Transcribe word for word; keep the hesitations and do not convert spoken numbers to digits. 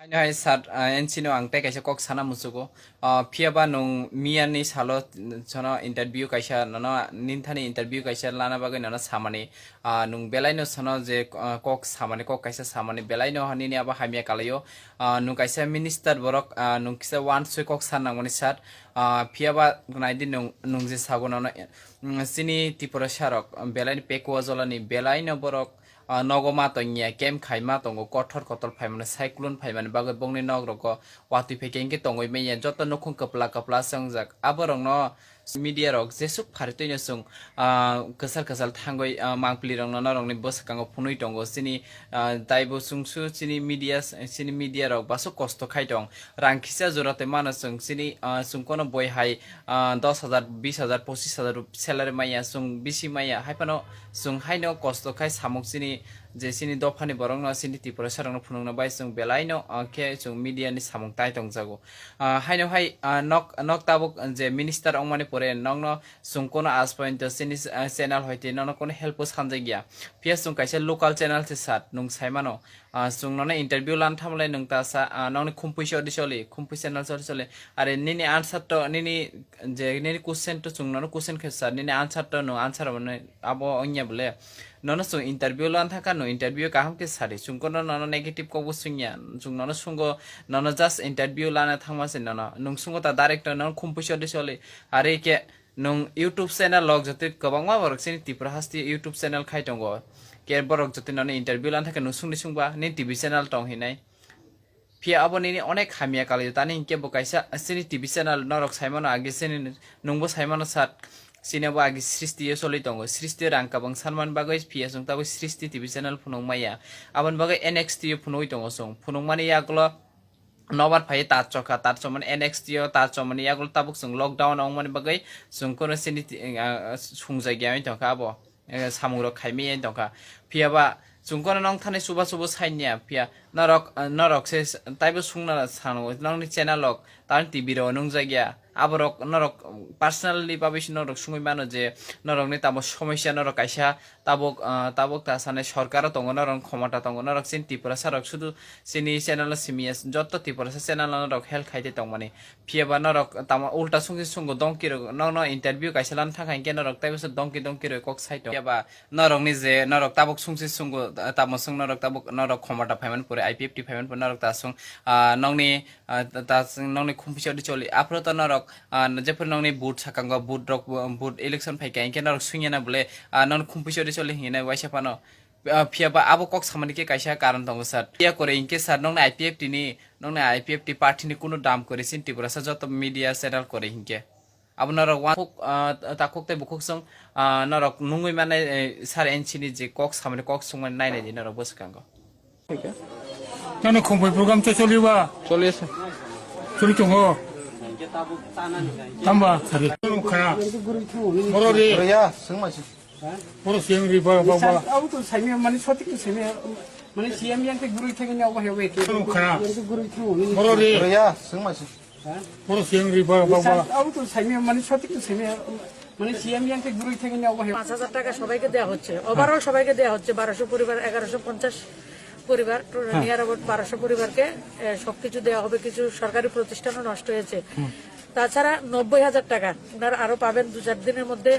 Haino hai sir, ah, N C no ang tei kaisa kok sana muchugo. Ah, phiya ba nwng miya ni salo, mm, sono interview kaisa, nono ninthani interview kaisa lana bagwi nono samani, ah, nwng belai no sono je, ah, kok samani, kok kaisa samani belai no nini abo hamya kalaio. Ah, nwng kaisa minister borok, ah, nwng kisa wansui kok san nangmani sir. Ah, phiya ba naidi nwng, nwng je sago nono, mm, chini Tripura sarok belai ni pekuwa jolani belai no borok, ah, nogo ma tongya, camp khai ma tongo, kothor kotor phaimani, cyclone phaimani bagwi bongni nok rogo watwi phai khe hinkhe tongwi manya, joto nukhung kwpla kwpla se wngjak. Aborokno media rok jesuk phari twino chwng, ah, kwchal kwchal thangwi, ah, mangpili rokno norokni bwskango phunui tongo. Chini, ah, taibo chwngsu chini media, chini media rok baso kosto khai tong. Rang kisa jora tei mano chwng chini, ah, chwng kono boi hai, ah, dos hajar, bis hajar, pochis hajar salary maya, chwng bisi maya, hai phano chwng haino kosto khai samung chini je chini dophani borokno, chini Tiprasa rokno phunukna bai chwng belai no, ah, khe chwng media ni samung tai tongjago. Ah, haino hai, ah, nok, nok tabuk je minister ongmani pore nokno chwng kono aaj porjonto chini, ah, channel hoite nono kono help o sanjak ya. Phiya chwng kaisa local channel se sat, nwng sai mano. Ah, chwng nono interview lan thamle nwng ta sa, ah, nokni khumpui se odi choli, khumpui channel se odi choli. Are nini answer to, nini je nini question to chwng nono question khe sir, nini answer to nwng answer mano abo wngya bole. Nono chwng interview lan thangkha, nwng interview kaham khe sadi. Chwng kono nono negative kok bo swngya, chwng nono swnggo, nono just interview lana thangma se nono. Nwng swnggo ta direct nono khumpui se odi choli. Are khe nwng YouTube channel log jotwi kwbangma borok chini Tripura haste YouTube channel khai tongo. Khe borok jotwi nono interview lan thangkhe nwng swngni swngba, nini T V channel tong hinai. Phiya abo nini onek hamya kalaio, tani hinkhe bo kaisa chini T V channel norok saimano age chini nwngbo saimano sat. Chini abo age Srishti o choli tongo. Srishti o rang kabang sanmani bagwi phiya chwng tabuk Srishti T V channel phunuk maya. Aboni bagwi N X T o phunugwi tongo chwng. Phunukmani yagulo nobar phai tar chokha, tar chomani N X T o, tar chomani yagulo tabuk chwng lockdown wngmani bagwi chwng kono chini ti-, ah, sungjakya wng tongkha abo. Eh, samung rok khaimaya wng tongkha. Phiya ba chwng kono nong thani chuba chubo sainya. Phiya norok, ah, norok se s-, taibo sungna sano nongni channel rok, tar T V rok nungjak ya. Aborok norok personally babisi norok sungwi mano je norokni tamo somosya norok kaisa tabuk, ah, tabuk ta sanai sorkar o tongo, norok khomota tongo, norok chini Tiprasa rok sudu chini channel no simi ya, jotto Tiprasa channel no norok help khai tei tongmani. Phiya ba norok tamo ulta sungsi sungo dongki rok, nokno interview kaisa lan thangkha hinkhe norok tei bwswk dongki dongki rok kok sai tong. Phiya ba norokni je norok tabuk sungsi sungo, tamo swng norok tabuk norok khomota phaimani pore, I P F T phaimani pore norok ta swng, ah, nokni, ah, ta, ta swng nokni khumpui se odi choli. Aphuru to norok, ah, jephuru nokni vote sakango, vote rok, vote election phaikha hinkhe norok swngya na bole, ah, nokni khumpui se odi choli hinwi waisa phano. Ah, phiya ba abo kok samani khe kaisa karon tongo sir. Phiya kore hinkhe sir nokni I P F T ni, nokni I P F T party ni kunu dam kore sin Tiprasa joto media channel kore hinkhe. Abo norok uansuk, ah, takhuk tei bukhuk chwng, ah, norok nungwi mannai, eh, sir N C ni je kok samani kok swngmani nainai di norok bwskango. Nani khumphoi program to choliba? চলি আছে। Choli tongo. Tamba sari. Khana. Boro re. Roya, sengma si. Boro seng ri ba ba ba. Au to saimi mani sotik to saimi mani C M yang te gurui thangini au ba hewe ke. Khana. Gurui thangini. Boro re. Roya, sengma si. Boro seng ri ba ba ba. Au to saimi mani sotik to saimi mani C M yang te gurui thangini au ba hewe. পাঁচ হাজার টাকা সবাইকে দেওয়া হচ্ছে, ওভারঅল সবাইকে দেওয়া হচ্ছে, বারোশো পরিবার, এগারোশো পঞ্চাশ পরিবার, নিয়ার অ্যাবাউট বারোশো পরিবারকে, এ, সবকিছু দেওয়া হবে। কিছু সরকারি প্রতিষ্ঠানও নষ্ট হয়েছে। তাছাড়া নব্বই হাজার টাকা ওনারা আরো পাবেন দু চার দিনের মধ্যে।